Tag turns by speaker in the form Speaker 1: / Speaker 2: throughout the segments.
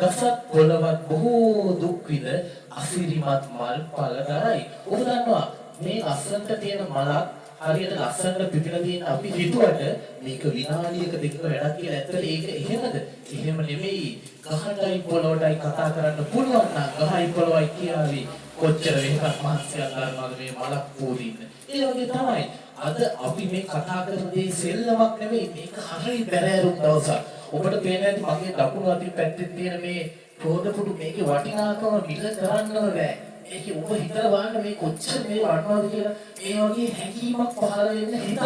Speaker 1: ගසත් පොළවත් බොහෝ දුක් විඳ අසිරිමත් මල් පල දරයි. ඔබ දන්නවා, මේ ලස්සනට තියෙන මලක් හරියට ලස්සනට පිපිලා තියෙන අපි හිතුවට මේක විනාඩියක දෙකක වැඩක් කියලා, ඇත්තට ඒක එහෙමද? එහෙම නෙමෙයි. ගහටයි පොළොවටයි කතා කරන්න පුළුවන් නම් ගහයි පොළොවයි කියාවි කොච්චර වෙහසක් මහන්සියක් ගන්නවද මේ මලක් පූදින්න. ඒ වගේ තමයි අද අපි මේ කතා කරන දේ සෙල්ලමක් නෙමෙයි. මේක හරි බැරෑරුම් දවසක්. ඔබට පේන ඇති මගේ දකුණු අතින් පැත්තේ තියෙන මේ රෝද පුටු, මේකේ වටිනාකම මිල කරන්නම බෑ. ඒකේ ඔබ හිතලා බලන්න මේ කොච්චර මේ වටිනවද කියලා. මේ වගේ හැඟීමක් පහළ වෙන්න හිතක්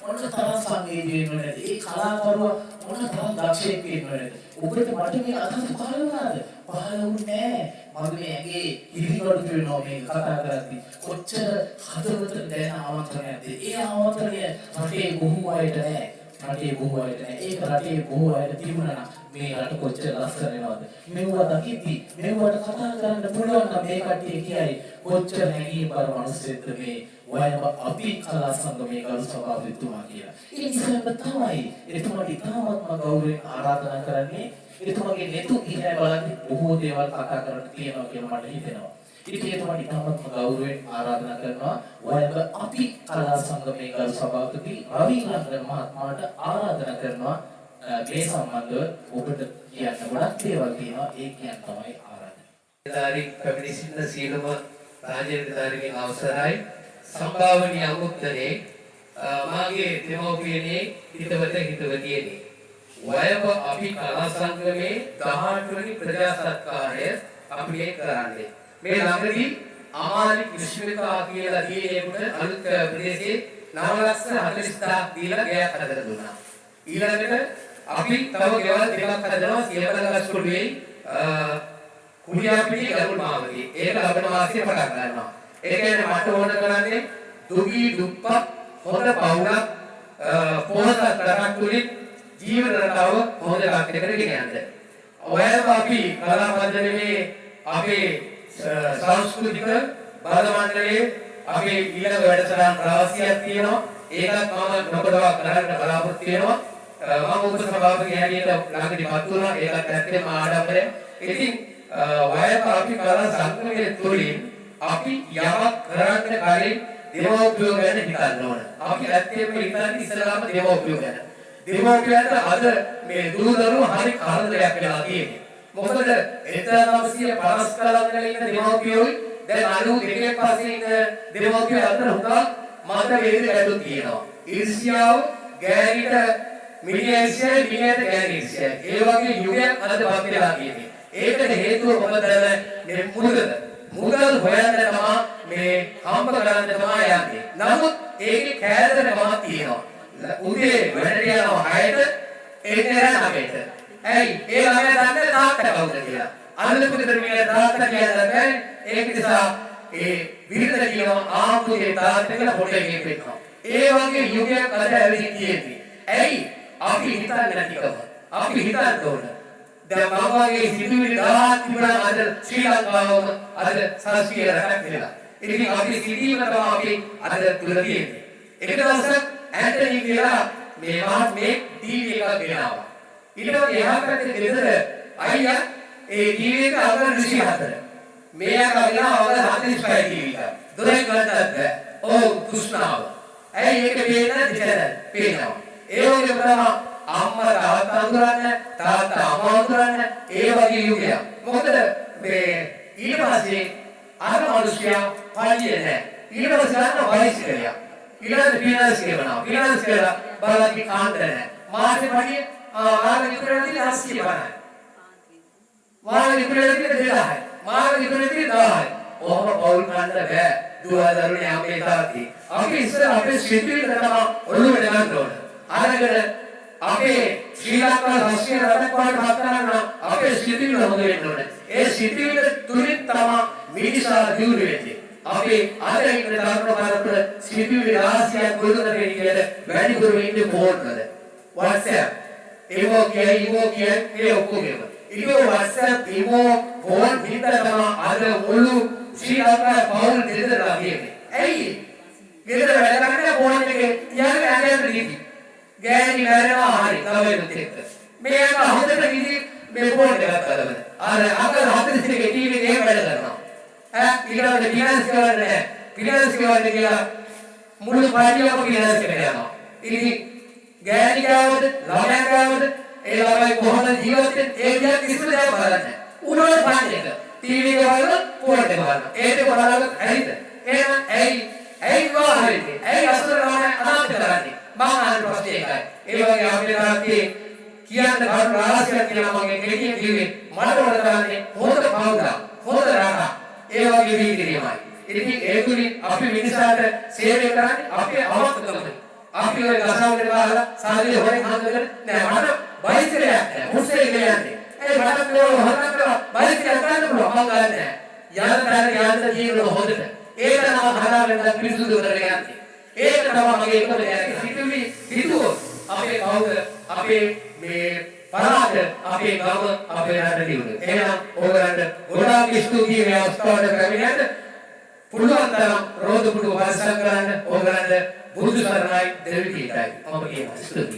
Speaker 1: මොන තරම් සංවේදී වෙන්න ඕනේද? ඒ කලාකරුවා මොන තරම් දක්ෂයෙක් වෙන්න ඕනේද? ඔබට මට මේ අදහස පහළ වුණාද? පහළ වුණේ නෑ. මගේ මේ ඇගේ හිරිගඩු වෙනවා මේක කතා කරද්දි. කොච්චර හදවතට දැනෙන ආමන්ත්‍රණයක්ද? ඒ ආමන්ත්‍රණය රටේ බොහෝ අයට නෑ. රටේ බොහෝ අයට නෑ. ඒක රටේ බොහෝ අයට තිබුණා නම් මේ රට කොච්චර ලස්සන වෙනවද? මෙව්වා දකිද්දි, මෙව්වට කතා කරන්න පුළුවන් නම් මේ කට්ටිය කියයි කොච්චර හැඟීම්බර මිනිස්සෙක්ද මේ වයඹ අපි කලා සංගමයේ ගරු සභාපතිතුමා කියලා. ඒ නිසාම තමයි එතුමාට ඉතාමත්ම ගෞරවයෙන් ආරාධනා කරන්නේ. එතුමාගේ නෙතු දිහා බලද්දි බොහෝ දේවල් කතා කරන්න තියෙනවා කියලා මට හිතෙනවා. ඉතින් එතුමාට ඉතාමත්ම ගෞරවයෙන් ආරාධනා කරනවා, වයඹ අපි කලා සංගමයේ ගරු සභාපති රවි රංගන මහත්මයාට ආරාධනා කරනවා. මේ සම්බන්ධව ඔබට කියන්න ගොඩක් දේවල් තියෙනවා. ඒ කියන්න තමයි ආරාධනය.
Speaker 2: නිලධාරීන්, පැමිණි සිටින සියලුම රාජ්‍ය නිලධාරීන්ගෙන් අවසරයි. සම්භාවනීය අමුත්තනේ, මාගේ දෙමව්පියනේ, හිතවත හිතවතියනේ, වයඹ අපි කලා සංගමේ 18 වෙනි ප්‍රජා සත්කාරය අපි මේ කරන්නේ. මේ ළඟදී අමාලි කෘෂ්මිකා කියලා දියණියෙකුට අලුත් ප්‍රදේශයේ 9,40,000ක් දීලා ගෙයක් හදලා දුන්නා. ඊළඟට අපි තව ගෙවල් දෙකක් හදනවා සියඹලගස්කොඩුවේ, කුලියාපිටි ගරුල් මාවතේ. ඒක ලබන මාසයේ පටන් ගන්නවා. ඒ කියන්නේ මට ඕන කරන්නේ දුගී දුප්පත් හොඳ පවුලක් පොහොසත් රටක් තුලින් ජීවන රටාව හොඳ තත්ත්වයකට ගෙන යන්න. ඔයම අපි කලා පදනමේ අපේ සංස්කෘතික බල මණ්ඩලයේ අපේ ඊළඟ වැඩසටහන් රාශියක් තියෙනවා. ඒකත් මම නොකඩවා කරන්න බලාපොරොත්තු වෙනවා. මම උප සභාපති හැටියට ළඟදී පත් වුණා. ඒකත් ඇත්තටම ආඩම්බරයක්. ඉතින් වයඹ අපි කලා සංගමයේ තුලින් අපි යමක් කරන්න කලින් දෙමව්පියෝ ගැන හිතන්න ඕන. අපි ඇත්තටම හිතන්නේ ඉස්සෙල්ලාම දෙමව්පියෝ ගැන. දෙමව්පියන්ට අද මේ දූ දරුවෝ හරි කරදරයක් වෙලා තියෙන්නේ. මොකද 1950 කලන් ඉන්න දෙමව්පියෝ දැන් 92 පස්සේ ඉන්න දෙමව්පියෝ අතර හුඟක් මත වේද ගැටලු තියෙනවා. ඊර්ෂ්‍යාව, ගෑණිට මිනිහා ඊර්ෂ්‍යාවයි, මිනිහාට ගෑණි ඊර්ෂ්‍යාවයි. ඒ වගේ යුගයක් අද පත් වෙලා තියෙන්නේ. ඒකට හේතුව මොකද? මේ මුදල. මුදල් හොයන්න තමා, මේ හම්බ කරන්න තමා යන්නේ. නමුත් ඒකේ කෑදරකමක් තියෙනවා. උදේ වැඩට යනවා 6ට, එන්නේ රෑ 9ට. ඇයි? ඒ ළමයා දන්නේ තාත්තා කවුද කියලා. අල්ලපු ගෙදර මිනිහා තාත්තා කියලා බෑ. ඒක නිසා ඒ විරුද්ධ කියනවා ආපුගේ තාත්තා කියලා ෆොටෝ එකේ පෙන්නනවා. ඒ වගේ යුගයක් අද ඇවිත් තියෙන්නේ. ඇයි? අපි හිතන්නේ නැතිකම. අපි හිතන්න ඕන. දැන් මම වගේ සිතුවිලි 1000ක් තිබුණා අද ශ්‍රී ලංකාවම අද සංස්කෘතික රටක් වෙලා. ඉතින් අපි සිටීම තමයි අපි අද තුල තියෙන්නේ. එක දවසක් ඇන්ටනි කියලා මේ මහත්මයෙක් ටීවී එකක් ගෙනාවා. ඊට පස්සේ එහා පැත්තේ ගෙදර අයියා ඒ ටීවී එක අඟල් 24. මේ අකා ගෙනාවා අඟල් 45 ටීවී එක. දොරෙන් ගන්නත් බෑ. ඔව්, තෘෂ්ණාව. ඇයි ඒක පේන්නේ නැති චැනල් පේනවා. ඒ වගේම තමයි අම්මා තාත්තා අඳුරන්න, තාත්තා අම්මා අඳුරන්න, ඒ වගේ යුගයක්. මොකද මේ ඊට පස්සේ අර මිනිස්සයා පල්ලිය නෑ. ඊට පස්සේ ගන්න බයිසිකලයක්. ඊළඟට ෆිනෑන්ස් කියනවා. ෆිනෑන්ස් කියලා බලද්දි කාණ්ඩ නෑ. මාසේ පඩිය මාළු විතර තියෙන 80 50යි. මාළු විතර තියෙන 2000යි. මාළු විතර තියෙන 1000යි. ඔහොම පවුල් කන්න බෑ. දුව දරුවනේ අම්මේ තාත්තේ. අපි ඉස්සර අපේ සිතුවිල්ල තමයි ඔළුවට ගන්න ඕන. අරගෙන අපේ ශ්‍රී ලංකා රෂ්‍යා රටක් බවට පත් කරන්න අපේ සිතුවිල්ල හොඳ වෙන්න ඕන. ඒ සිතුවිල්ල තුලින් තමයි මිනිසා දියුණු වෙන්නේ. අපේ අද ඉන්න තරුණ පරපුර සිතුවිලි රාශියක් ගොඩනගෙන කියලා වැඩිපුර ඉන්නේ ෆෝන් වල. WhatsApp, ඉමෝ කියයි, ඉමෝ කියයි, ඒ ඔක්කොගේම. ඉතින් WhatsApp, ඉමෝ, ෆෝන් හින්දා තමයි අද මුළු ශ්‍රී ලංකාවේ පවුල් දෙදරලා තියෙන්නේ. ඇයි? ගෙදර වැඩ කරන්නේ ෆෝන් එකේ තියාගෙන ඇඟට නිදි. ගෑණි මැරෙනවා හරි ළමයිනුත් එක්ක. මේ අක හොඳට නිදි. මේ ෆෝන් එකත් බලගෙන. අර අංක 42 ටීවී එකේ එහෙම වැඩ කරනවා. ඈ ඊළඟට ෆිනෑන්ස් කරන්නේ නැහැ. ෆිනෑන්ස් කරන්නේ කියලා මුළු පාටියම ෆිනෑන්ස් එකට යනවා. ඉතින් ගෑණි ගාවද ළමයා ගාවද ඒ ළමයි කොහොමද ජීවත් වෙන්නේ ඒ දිහා කිසිම දෙයක් බලන්නේ නැහැ. උනෝන ෆන් එක. ටීවී එක බලන, ෆෝන් එක බලන. ඒ දෙක බලන ඇයිද? එහෙනම් ඇයි ඇයි විවාහ වෙන්නේ? ඇයි අසුර ළමයා අනාථ කරන්නේ? මං අහන ප්‍රශ්නේ ඒකයි. ඒ වගේ අපේ තාත්තේ කියන්න කරුණු රාශියක් තියෙනවා. මගේ කෙටියෙන් කිව්වේ මට ඕන කරන්නේ හොඳ පවුලක්, හොඳ රටක්. ඒ වගේ බිහි කිරීමයි. ඉතින් ඒ තුලින් අපි මිනිසාට සේවය කරන්නේ අපේ අවශ්‍යකම. අපි ඔය ගසවගෙන ගහලා සාරිය හොරෙන් හංගගෙන නෑ, මට බයිසිකලයක් නෑ, මොටර්සයිකල් යන්නේ. ඒ මට මේව හොරක් කරලා බයිසිකලයක් ගන්න පුළුවන්, මං ගන්න නෑ. යන තැන යන්න ජීවන හොඳට. ඒක තමයි හදාගෙන දැන් පිරිසුදු කරගෙන යන්නේ. ඒක තමයි මගේ එකම දේ. හිතුවේ හිතුවොත් අපේ පවුල, අපේ මේ පළාත, අපේ ගම, අපේ රට දියුණු. එහෙනම් ඕගලන්ට ගොඩාක් ස්තුතියි මේ අවස්ථාවට පැමිණෙන්න. පුළුවන් තරම් රෝද පුටුව පරිස්සම් කරන්න. ඕගලන්ට බුදු සරණයි, දෙවි පිහිටයි. මම කියනවා ස්තුතියි.